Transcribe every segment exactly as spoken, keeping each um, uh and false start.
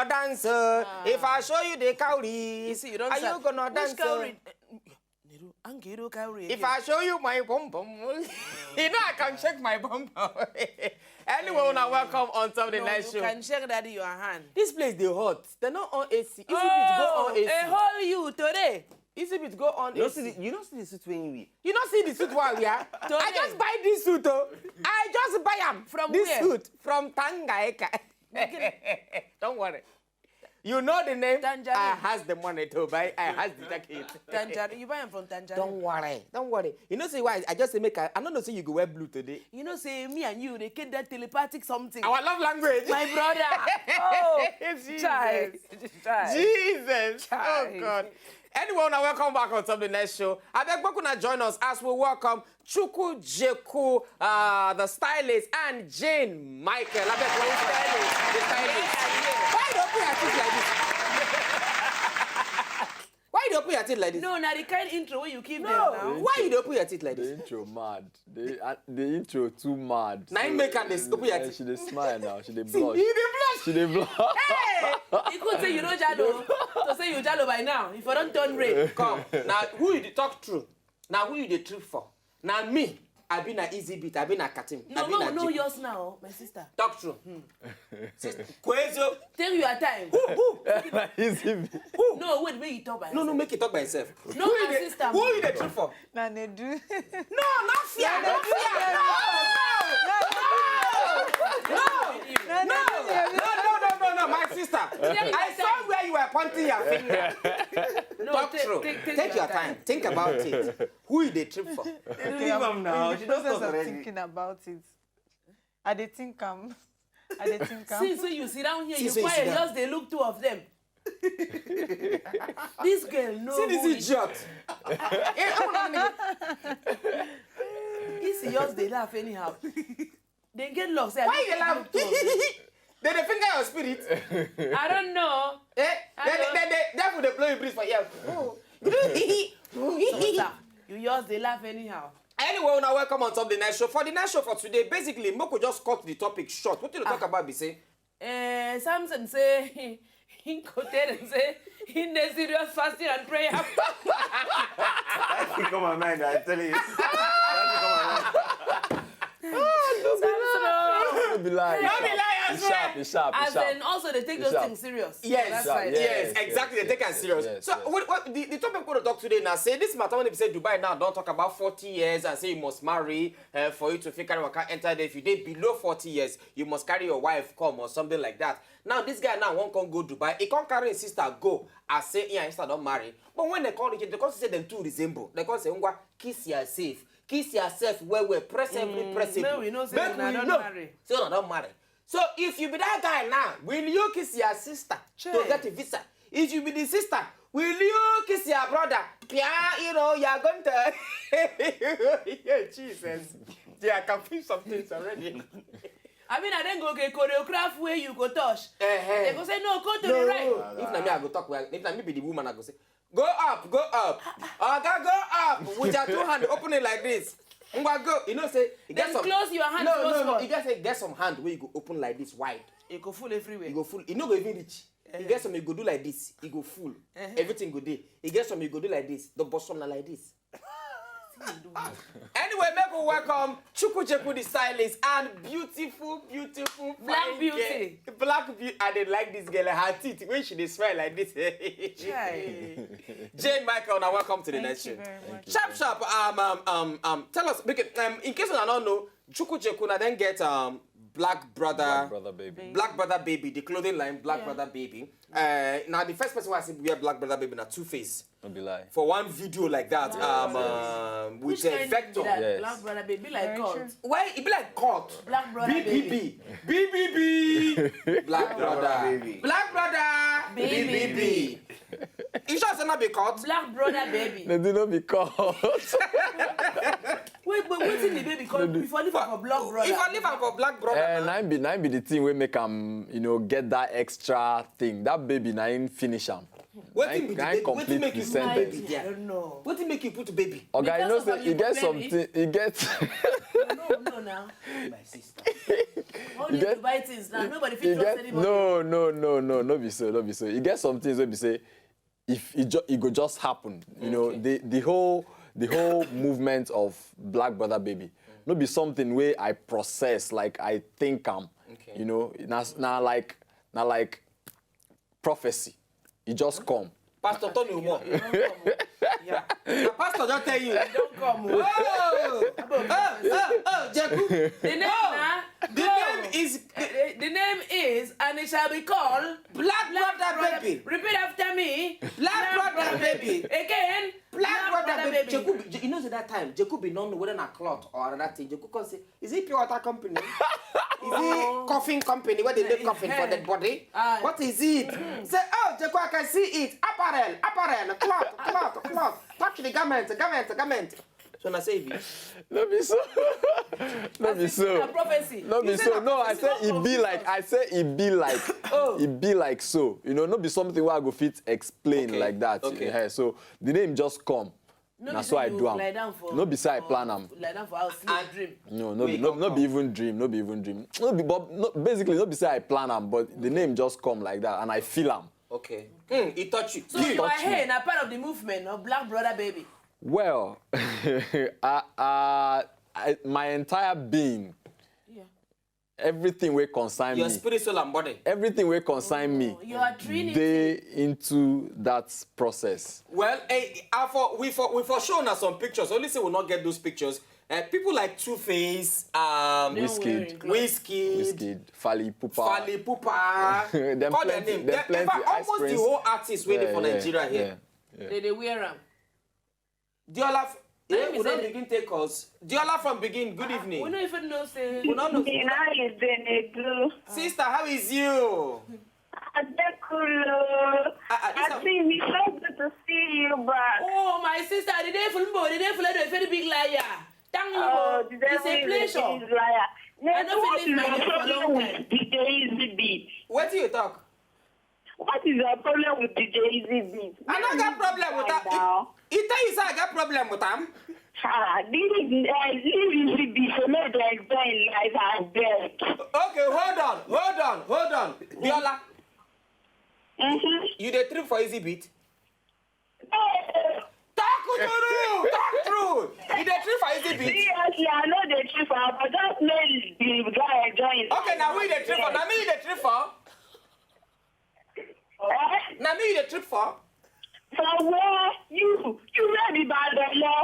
dance. Uh, if I show you the cowrie, you see, you don't are you gonna dance? Cowrie? Neru, Angero cowrie. If I show you my bum bum, you know I can shake my bum bum. Anyway, una welcome on top of the night show. You can shake that in your hand. This place dey hot. They no on A C. If you go on A C, a whole you today. Easy bit go on. You don't see the, you don't see the suit wey he wear. You don't see the suit wey I wear. I just buy this suit, oh. I just buy am. From this where? Suit from Tangaeka. Don't worry. You know the name. Tangerine. I has the money to buy. I has the jacket. Tangerine. You buy am from Tangerine. Don't worry. Don't worry. You know say why? I just say make I. I don't know say you go wear blue today. You know say me and you dey get that telepathic something. Our love language. My brother. Oh, Jesus. Child. Jesus. Oh God. Anyway, now welcome back on top of the next show. I beg Boku na join us as we welcome Chuku Jeku, uh, the stylist, and Jane Michael. I beg one stylist. The stylist. Why you dey open your teeth like this? Why you dey open your teeth like this? No, na the kind intro wey you give them now. Why you dey open your teeth like this? The intro mad. The, uh, the intro too mad. Na him make am dey open your teeth. She dey smile now. She dey blush. He dey blush. She dey blush. Hey! You could say you know Jalo. So say you Jalo by now. If you don't turn red. Come. Now, who you dey talk true? Now, who you dey trip for? Now me. I be na Easy Beat. I be na Katim. No, no, no, yours now, my sister. Talk true. Kwezo. Take your time. Who, who? Easy Beat. Who? No, wait, make you talk by yourself. No, no, make you talk by yourself. No, my sister. Who you dey trip for? Na Nedu. No, not fear, not fear. No, no, no, no, no, no, no, no, no, my sister. I saw where you were pointing your finger. Talk true. Take your time. Think about it. Who you dey trip for? Leave am now. She don talk already. Thinking about it. I dey think am. I dey think am. See, so you sit down here, you quiet, just dey look two of them. This girl no. See this idiot. This just dey laugh anyhow. They get lost. Why you laugh? They dey finger your spirit. I don't know. Eh? They, they, they, devil dey blow you breeze for here. So, sir, you just dey laugh anyhow. Anyway, una welcome on top the night show. For the night show for today, basically, make we just cut the topic short. Wetin we talk about be say? Eh, Samson say he go tell them say he dey serious fasting and prayer. That thing come my mind, I tell you. That thing come my mind. Samson, no. No be lie. No be lie as well. It's sharp, it's sharp, it's sharp. And then also they take those things serious. Yes, yes, exactly. They take am serious. So what, what the, the topic we dey talk today now, say this matter when they say Dubai now don talk about forty years and say you must marry, uh, for you to fit carry waka enter there. If you dey below forty years, you must carry your wife come or something like that. Now this guy now wan come go Dubai. He come carry his sister go. I say he and his sister don marry. But when they come reach, they come say them two resemble. They come say, "Ngwa, kiss yourself. Kiss yourself well well. Press every press." Make we know say una don marry. So una don marry. So if you be that guy now, will you kiss your sister to get a visa? If you be the sister, will you kiss your brother? Pia, you know, you are going to. Yeah, Jesus. Yeah, I can feel some things already. I mean, I then go get choreograph where you go touch. They go say, "No, go to the right." If na me, I go talk well. If na me be the woman, I go say, "Go up, go up. Oga, go up." With your two hand, open it like this. Ngwa, go. You know, say, you get some. Then close your hand. No, no, no. You get say, get some hand where you go open like this wide. It go full everywhere. You go full. You no go even reach. You get some, you go do like this. You go full. Everything go dey. You get some, you go do like this. The bottom na like this. Anyway, make we welcome Chuku Jeku, the stylist, and beautiful, beautiful Black Beauty. Black Beauty. I dey like this girl. Her teeth, when she dey smile like this. Jane Michael, now welcome to the next show. Thank you very much. Sharp, sharp. Um, um, um, um, tell us, because, um, in case una don't know, Chuku Jeku na then get, um, Black Brother, Black Brother Baby. Black Brother Baby, the clothing line, Black Brother Baby. Uh, now the first person who I see wear Black Brother Baby na Two Face. No be lie. For one video like that, um, um, with a vector. Yes. Black Brother Baby, like cult. Why it be like cult? Black Brother Baby. B B B. B B B. Black Brother Baby. Black Brother Baby. You sure say not be cult? Black Brother Baby. They do not be cult. Wait, but wetin the baby call? Before leave am for Black Brother. If I leave am for Black Brother, eh, na be, na be the thing wey make am, you know, get that extra thing. That baby na him finish am. Wetin be the complete sentence? I don't know. Wetin make you put baby? Oga, you know say you get something, you get. No, no, now. My sister. All these get- Dubai things now. Nobody You fit trust get anybody. No, no, no, no, no be so, no be so. You get some things wey be say if it, ju- it go just happen. You know, Okay. the the whole the whole movement of Black Brother Baby, no be something wey I process, like I think am. Okay. You know, na na like na like prophecy. E just come. Pastor Tony Umo. Yeah. The pastor just tell you. Don't come. Oh. Oh, oh, oh, oh, Jeku. The name, na- The name is the, the name is, and it shall be called Black Brother Baby. Repeat after me. Black Brother Baby. Again. Black Brother Baby. Jeku, be- you know say that time Jeku be known whether na cloth or another thing. Jeku come say, is it pure water company? Is it coffin company where they make coffin for dead body? Ah. What is it? Say, oh, Jeku, I can see it. Apparel, apparel, cloth, cloth, cloth. Touch the garment, garment, garment. So na say if you No be so. No be As in, so. a prophecy. No be You say so. na No, I prophecy, say e no be like confusion. I say e be like Oh. e be like so. You know, no be something wey I go fit explain Okay, like that. okay. Yeah, so the name just come. No Na be so say I you do am. Lie down for, No be say I for- plan am. Lie down for house, sleep, And- dream. No, no Wey be e no, come no come. Be even dream, no be even dream. No be but no, basically no be say I plan am, but the name just come like that and I feel am. Okay. Hmm, it touch you. So you are Touch me. Here na part of the movement of Black Brother Baby. Well, uh, uh, I, my entire being, Yeah. Everything wey concern Your me, spirit, soul, and body. Everything wey concern me, You are Trinity. Dey into that process. Well, eh, uh, for we for we for show now some pictures. Only say we not get those pictures. Uh, people like Two Face, um, They don't wear Wizkid. in clothes. Wizkid, Wizkid, Fally Ipupa. Fally Ipupa, Dem call their plenty, name. dem They- in plenty, fact, Ice almost the Prince. whole artist wey dey for Yeah, Nigeria yeah, here. Yeah. They dey wear am. Diola, f- Let eh, me we say don't the- begin take calls. Diola from Begin, good We evening. No even know say. We don't know. How is the do? Sister, how is you? Adekulo. Ah, ah, this I think it's so good to see you back. Oh, my sister, the day full boy, the day full of a very big liar. Thank you. Oh, the It's a devil is pleasure. a big liar. I don't What believe is my your name for a problem long with time. D J Easy Beat? What do you talk? What is your problem with D J Easy Beat? I don't get problem with that. Now. He tell you say I get problem with am. Ah, this is uh, this is the beat for me to enjoy life and bed. Okay, hold on, hold on, hold on. Diola, Mm-hmm. You dey trip for Easy Beat? Talk true, talk true. You dey trip for Easy Beat? Seriously, I know the trip for but just make the guy join. Okay, now we dey trip for. Now me you dey trip for. Eh? Now me you dey trip for. For where you you ready by the law?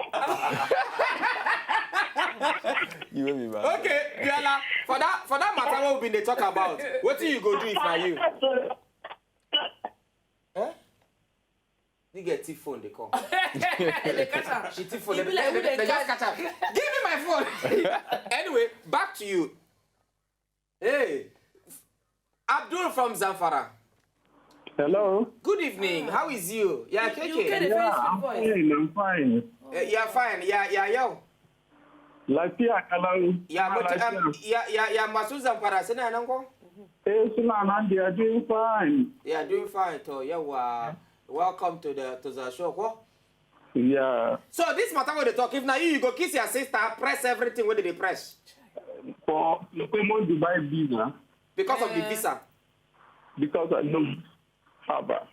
You wey be bad. Okay, Biola, for that for that matter wey we been dey talk about, wetin you go do if na you? Eh? You get thief phone dey come. They catch am. She thief phone. E They, be like they, we dey they just catch- catch am. Give me my phone. Anyway, back to you. Hey, Abdul from Zamfara. Hello. Good evening. How is you? Yeah, You get a Keke. Yeah, Facebook I'm voice. fine. I'm fine. Uh, yeah, fine. Yeah, yeah, yo. Lafiya kalau. Yeah, Ina but, um, lafiya. yeah, yeah, yeah, masu Zamfara suna nan ko? Eh, suna nan, they are doing fine. Yeah, doing fine. To yawa. Welcome to the to the show ko? Yeah. So this matter wey dey talk, if na you, you go kiss your sister, press everything wey dey dey press For the common Dubai visa, because of the Eh. visa. Because I know. Haba.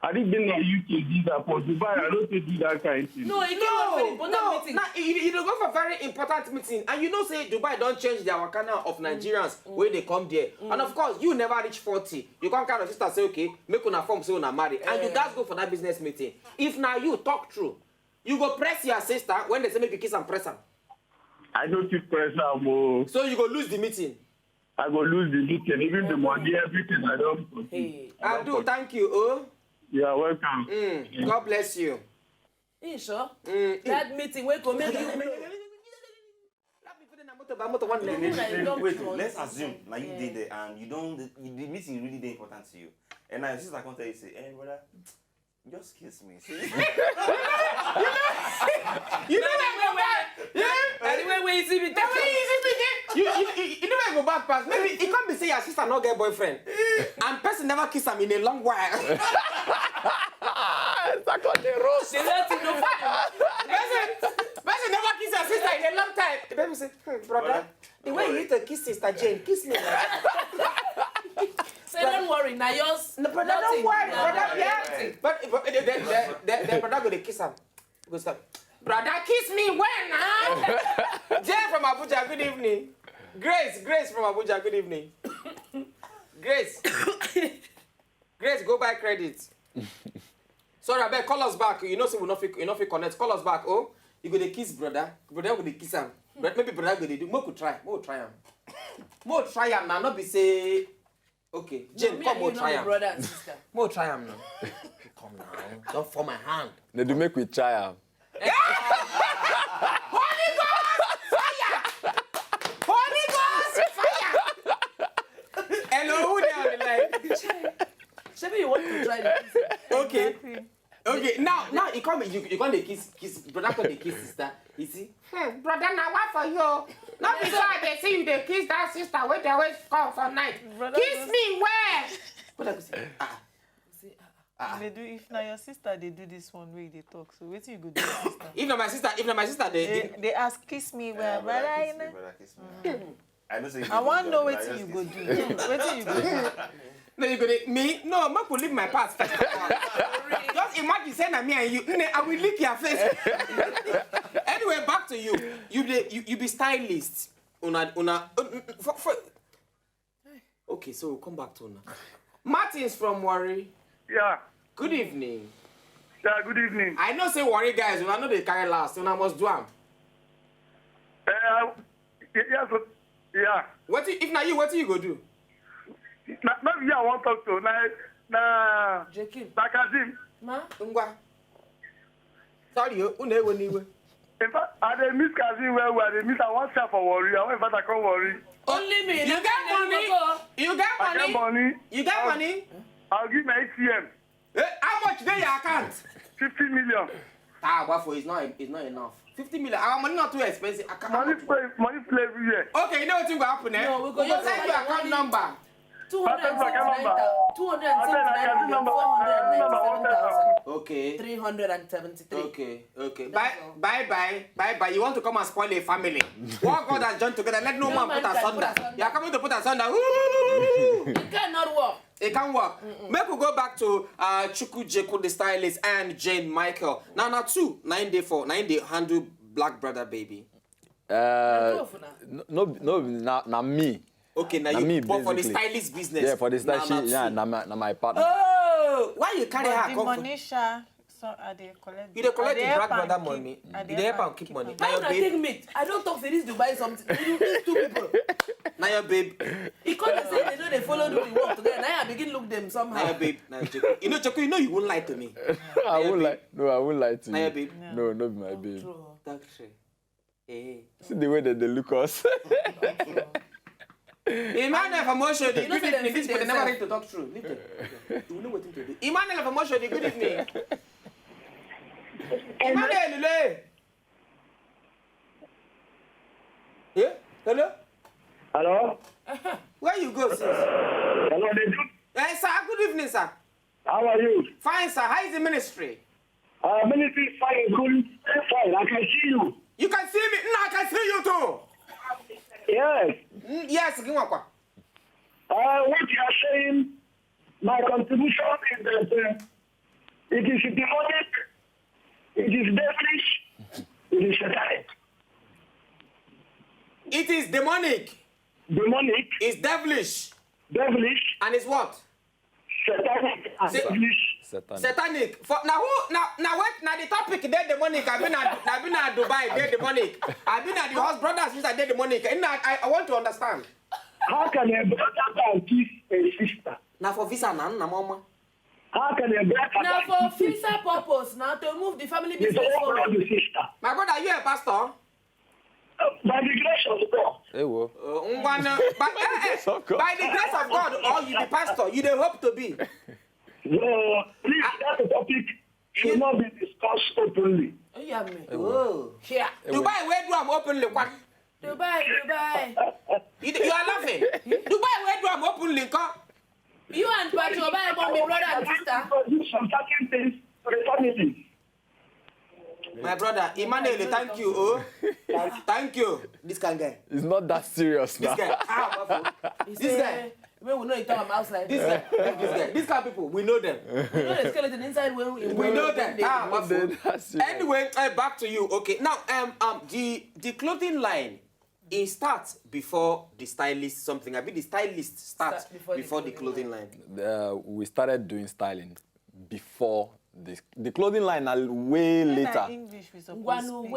I did been a U K visa for Dubai. I don't take do that kind of thing. No, e get one very important No, meeting. na you, you dey go for very important meeting, and you know say Dubai don change their waka now of Nigerians wey dey come there, and of course you never reach forty. You come carry your sister say okay, make una form say una marry, and you Eh. gats go for that business meeting. If na you, talk true, you go press your sister when they say make you kiss and press am. I don't take press am. Oh. So you go lose the meeting. I go lose the meeting, even the money, everything. I don't. Hey. I don't Abdul, thank you. Oh, You are welcome. mm, God bless you. You sure? Mm, That meeting wey go make you blow. Let me put in a motor, by motor one No, minute. no, no. Wait, wait, let's assume now you did there and you don't the, the meeting really dey important to you, and now your sister come tell you say, "Hey, brother, just kiss me." See? You know where go back? Yeah. Anyway, we see me. That way you see me there. You you you, you know where go back pass. Maybe it can't be say your sister no get boyfriend, and person never kiss am in a long while. Second the roast. They let you know. Person person never kiss her sister in a long time. The baby say, hmm, brother. The way you used to kiss Sister Jane, kiss me like that. Say don't worry, na yours. No, brother, don't nothing. Worry, Na brother. Yeah. Nothing. But but the, the, the, the, the brother go dey kiss am. Go stop. Brother, kiss me well now. Jay from Abuja, good evening. Grace, Grace from Abuja, good evening. Grace. Grace, go buy credit. Sorry, abeg, call us back. You know say we no fit, you no fit connect. Call us back. Oh, you go dey kiss brother. Brother go dey kiss am. But maybe brother go dey do. Make we try. Make we try am. Make we try am now. No be say. Okay, Jane, Me come. and Make you we no try be am. Brother and sister. Make we try am now. Come now. Don't fall my hand. They do make we try am. Holy Ghost fire! Holy Ghost fire! Hello, who dey on the line? Shebi you want to try this? Okay. Okay, now now you come you, you come dey kiss kiss brother come dey kiss sister. You see? Hmm, brother na wa for you. No be so I dey see you dey kiss that sister wey dey always come for night. Kiss me well. Brother go say, ah, They do if na your sister dey do this one wey you dey talk, so wetin you go do your sister? If na my sister, if na my sister dey. They, they ask kiss me well, brother. Brother, I kiss me, know. Brother, kiss me. I wan know wetin you go do. Wetin you go do? No, you go dey me. No, make we leave my past first of all. Just imagine say na me and you. Nne, I will lick your face. Anyway, back to you. You dey you, you be stylist. Una una uh, for, for. Okay, so we'll come back to una. Martins from Warri. Yeah. Good evening. Yeah, good evening. I know say Warri guys, una no dey carry last. Una must do am. Uh, yes, yeah. What if na you? What you go do? Na, na me I wan talk to. Na, na, Joaquin. na Kazeem. Ma? Ngwa. Sorry, you unu ewe n'iwe. In fact, I dey miss Kazeem well well. I dey miss am one time for Warri. I wan invite am come Warri. Only me. You get money? You get I get money? Money. You get money? I'll give my A T M. Eh, how much dey your account? Fifty million. Ah, Wafo, it's not it's not enough. Fifty million. Our money not too expensive. I can't. Money play, money play everywhere. Okay, you know what will happen, eh? No, we go We go use send you our account money. Number. Two hundred and seventy-nine thousand. Two hundred and seventy-nine million. Four hundred and ninety-seven thousand. Okay. Three hundred and seventy-three. Okay, okay. That's Bye, all. Bye, bye, bye, bye. You want to come and spoil a family? What God has joined together, let no, No man man put can asunder. put asunder. You are coming to put asunder. Ooh! It cannot work. It can't work. Make we go back to uh, Chuku Jeku, the stylist, and Jane Michael. Now, now two, nine day four, nine day handle Black Brother Baby. Uh, Two of una. no, no, no, na, na me. Okay, now Na you me, but for the basically. Stylist business. Yeah, for the style, Now, she, now yeah, two. na my, na my partner. Oh, why you carry But her the come? Money sha, so I dey collect. You dey collect I the help Black am Brother keep- money. I You dey help am keep keep money. am. Now Why your una babe. Take meat? I don't talk say this Dubai something. You, these two people. Now your babe. He come and say they know they follow do the work together. Now I begin look them somehow. Now your babe. Now your Jeku. You know, Jeku, you know you won't lie to me. I won't lie. No, I won't lie to Now you. Your babe. No, no be my babe. True. Doctor. Hey. See the way that they look us. Emmanuel from Oshodi, You know good say dem evening. These fit people they never themselves. ready to talk true. Leave them. You know what to do. Emmanuel from Oshodi, good evening. Emmanuel, Lule. Yeah? Hello? Hello? Where you go, sis? Hello, they do. Eh, sir, good evening, sir. How are you? Fine, sir. How is the ministry? Uh, ministry is fine, good, fine. I can see you. You can see me. No, I can see you too. Yes. Mm, yes, Ginwakwa. Uh, what you are saying, my contribution is that uh, it is demonic, it is devilish, it is satanic. It is demonic, Demonic, it's devilish, devilish, and it's what? satanic, and Sa- devilish. Satan. Satanic. For now, who now? Now what? Now the topic dey demonic. I've been at I've been at Dubai. Dey demonic. I've been at the house brothers since I dey demonic. And I, I, I want to understand. How can a brother go and kiss a sister? Now for visa now, na mama. How can a brother Now go and for kiss visa purpose, now to move the family the business whole forward. of the sister? My brother, you a pastor? Uh, by the grace of God, Hey, wo. Uh, ngwana, by, eh, eh, Grace of God. By the grace of God, or you be pastor, you dey hope to be. uh, please, that topic should not be discussed openly. Oh, yeah, me. Oh. Yeah. Dubai, where do I'm openly? What? Dubai, Dubai. You, you are laughing. Dubai, where do I'm openly? Come. You and Patrick Obaya born me brother and sister. But do some certain things to the family. My brother, Emmanuel, thank you. Oh, thank you. This kind guy. It's not that serious This now. Guy. Ah, Bafo. He This say, guy. When we know you talk about outside. This guy. Leave this guy. These kind of people, we know them. We know the skeleton inside when we We know them. Ah, Bafo. That's serious. Anyway, uh, back to you. Okay. Now, um, um, the the clothing line, it starts before the stylist something. I mean, the stylist starts Start before the before the clothing clothing line. Uh, we started doing styling before this. The clothing line are way later. English we suppose Ngwanu, speak.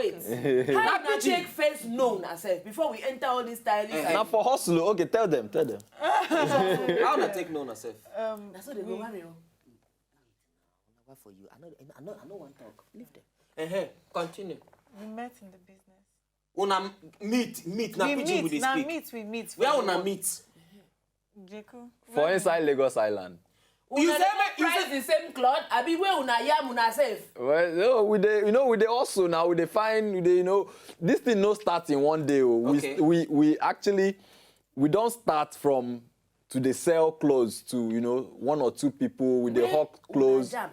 Wait. How una take first know una sef before we enter all this styling? Eh. Now for hustle, okay, tell them, tell them. How una take know una sef? Um, Na so they go we, marry o. What for you? I know, I know, I know one talk. Leave them. Uh-huh. Continue. we met in the business. Una meet, meet. Now we pidgin we meet, dey now speak. Meet, we meet. Where for una the- meet? Jeku. For inside Lagos Island. You Una say dey make you price say the same cloth? Abi where una yam una sef? Well, no, we dey, you know, we dey also now. We dey find, we dey, you know, this thing no start in one day. Oh. We, Okay. we, we actually, we don't start from to dey sell clothes to, you know, one or two people. We dey Where hawk una clothes jam?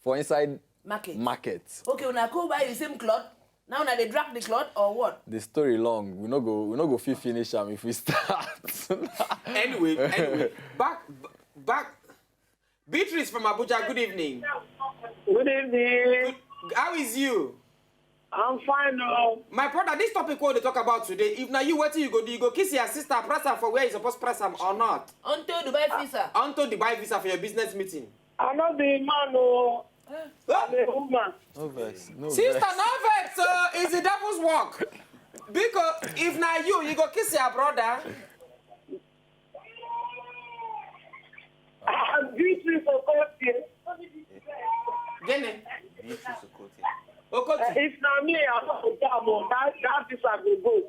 For inside Market. Market. Okay, una go buy the same cloth. Now una dey drag the cloth or what? The story long. We no go, we no go fit finish am if we start. Anyway, anyway, back, b- back. Beatrice from Abuja. Good evening. Good evening. How is you? I'm fine. Oh. My brother, this topic we dey talk about today. If na you, wetin you go do? You go kiss your sister, press am for where you suppose press am or not? Unto Dubai visa. Unto Dubai visa for your business meeting. I no be man. Oh. Huh? I'm a woman. No vex. No Sister, vex. No vex. So it's the devil's work. Because if na you, you go kiss your brother. I'm beautiful. Okay. Gene. Okoti. If na me, I no go come. Oh. That that visa go go.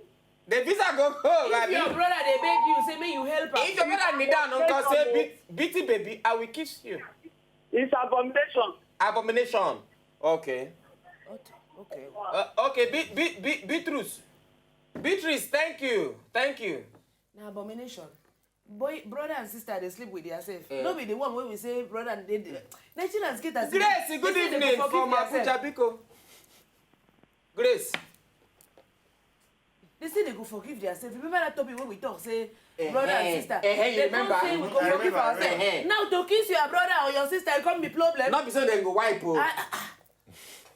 The visa go go, If your Rabi. Brother dey beg you, say make you help am. If your brother kneel down and come say, "Beat, beat it, baby, I will kiss you." It's abomination. Abomination. Okay. Okay. Uh, okay, be, be, be, Beatrice. Beatrice, thank you. Thank you. Na abomination. Boy, brother and sister dey sleep with theirself. Eh. No be the one wey we say brother and they, they Nigerians get as Grace, good evening from Abuja, Biko. Grace. They say they go forgive theirself. Remember that topic wey we talk say Eh, brother eh, and sister. eh, eh, you They come remember? Say we go I forgive remember, ourselves. eh, eh. Now to kiss your brother or your sister, it come be problem. Not be so dem go wipe o. Ah, ah, ah.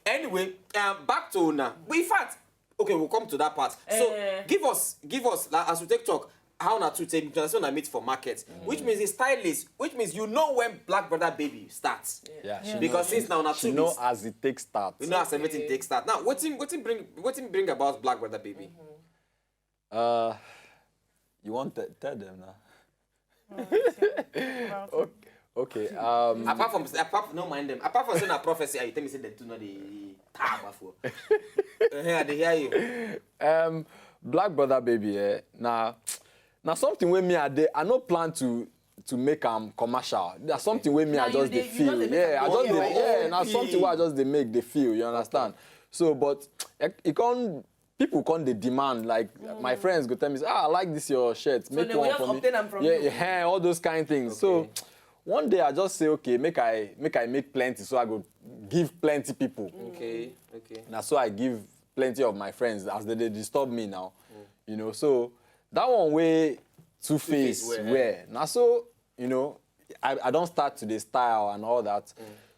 Anyway, uh, back to una. In fact, okay, we'll come to that part. So Eh. Give us, give us, like, as we take talk, how una two take, so una meet for market, which means the stylist, which means you know when Black Brother Baby starts. Yeah, she Because know, since now, una she two know weeks, as it takes start. we know as everything takes start. Now, wetin wetin bring wetin bring about Black Brother Baby? Uh, you want to tell them now? About Okay. Okay. Um, Apart from apart from, no mind them. Apart from saying a prophecy, you tell me say dem too no dey talk before. Eh, I dey hear you. um, Black Brother Baby, eh? Now, now something wey me I dey, I no plan to to make am commercial. That's something wey me Now I you just dey- dey you feel. just dey make Yeah, am I just your dey. Yeah, now own something thing. Wey I just dey make dey feel. You understand? So, but it, it come people come dey demand, like, my friends go tell me, "Ah, I like this your shirt. So Make they one will just for me." Obtain am from Yeah, you. Yeah, all those kind things. So one day I just say, "Okay, make I make I make plenty, so I go give plenty people." Okay, okay. Now so I give plenty of my friends as they, they disturb me now. You know, so that one wey Two Face Face wear, wear. Now so, you know, I, I don't start to the style and all that.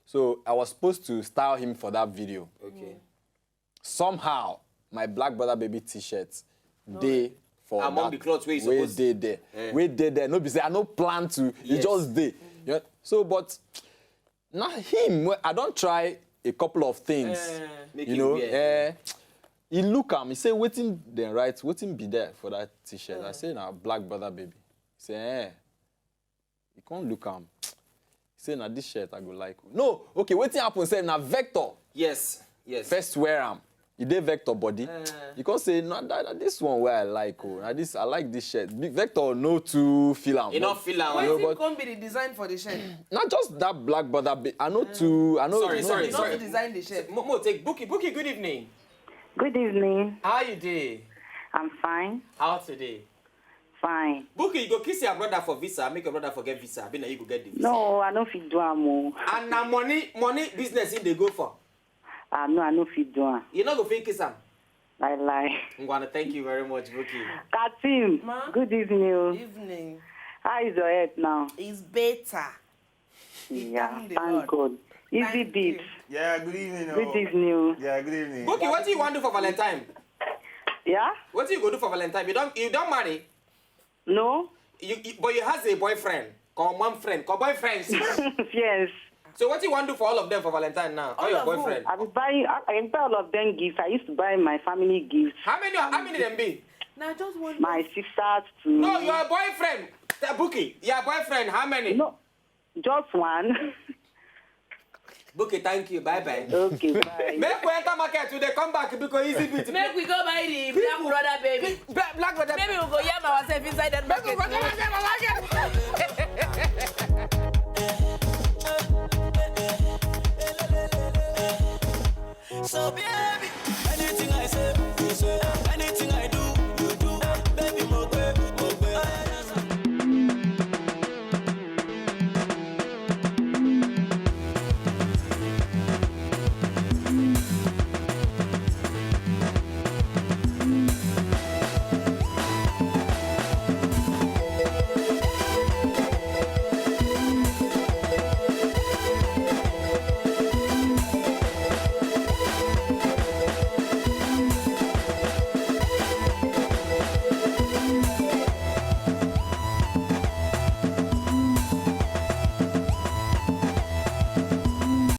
So I was supposed to style him for that video. Okay. Somehow, my Black Brother Baby t-shirt dey for Among that the clothes wey you wey suppose dey there. Eh. Wey dey there. No be say I no plan to. Yes. It just dey. You know? So, but now him, wey I don try a couple of things. Eh. Make You it know, wear. Eh, he look am. He say, "Wetin dem write? Wetin be there for that t-shirt?" I say, "Na Black Brother Baby." He say, "Eh." He come look am. He say, "Na this shirt I go like." No, okay. Wetin happen? Say na Vector Yes, yes. first wear am. He dey Vector body. He come say, "Na that, na this one wey I like. Oh, na this I like this shirt." Big Vector no too feel am. E no feel am. No, Wetin but come be the design for the shirt? Not just that Black Brother. Ba- I know too. I know. Sorry, no, sorry, You know sorry. to design the shirt. Mo, mo take Bookie. Bookie, good evening. Good evening. How you dey? I'm fine. How today? Fine. Bookie, you go kiss your brother for visa, make your brother forget visa. Be na you go get the visa. No, I don't fit do am. Oh. And na money, money business in dey go for. Ah, no, I no fit do am. You no go fit kiss am. I lie. Ngwana, thank you very much, Buki. Katim, Ma? Good evening. Evening. How is your health now? It's better. Yeah, thank the thank Lord. God. Easy Thank beat. You. Yeah, good evening. Good evening. Yeah, good evening. Buki, what do you want to do for Valentine? Yeah? What do you go do for Valentine? You don't you don't marry? No? You, you but you has a boyfriend. Call mom friend. Call boyfriend. Sis. Yes. So what do you want to do for all of them for Valentine now? All, All your of who? Boyfriend. I be buying. I, I buy all of them gifts. I used to buy my family gifts. How many how many them be? Now just one. My sisters too. No, your boyfriend. Tell Buki, your boyfriend, how many? No, just one. Buki, thank you. Bye bye. Okay, bye. Make we enter market today. Come back because easy beat. Make we go buy the black brother baby. Black, black brother. Maybe we go yam ourselves inside that market. So baby,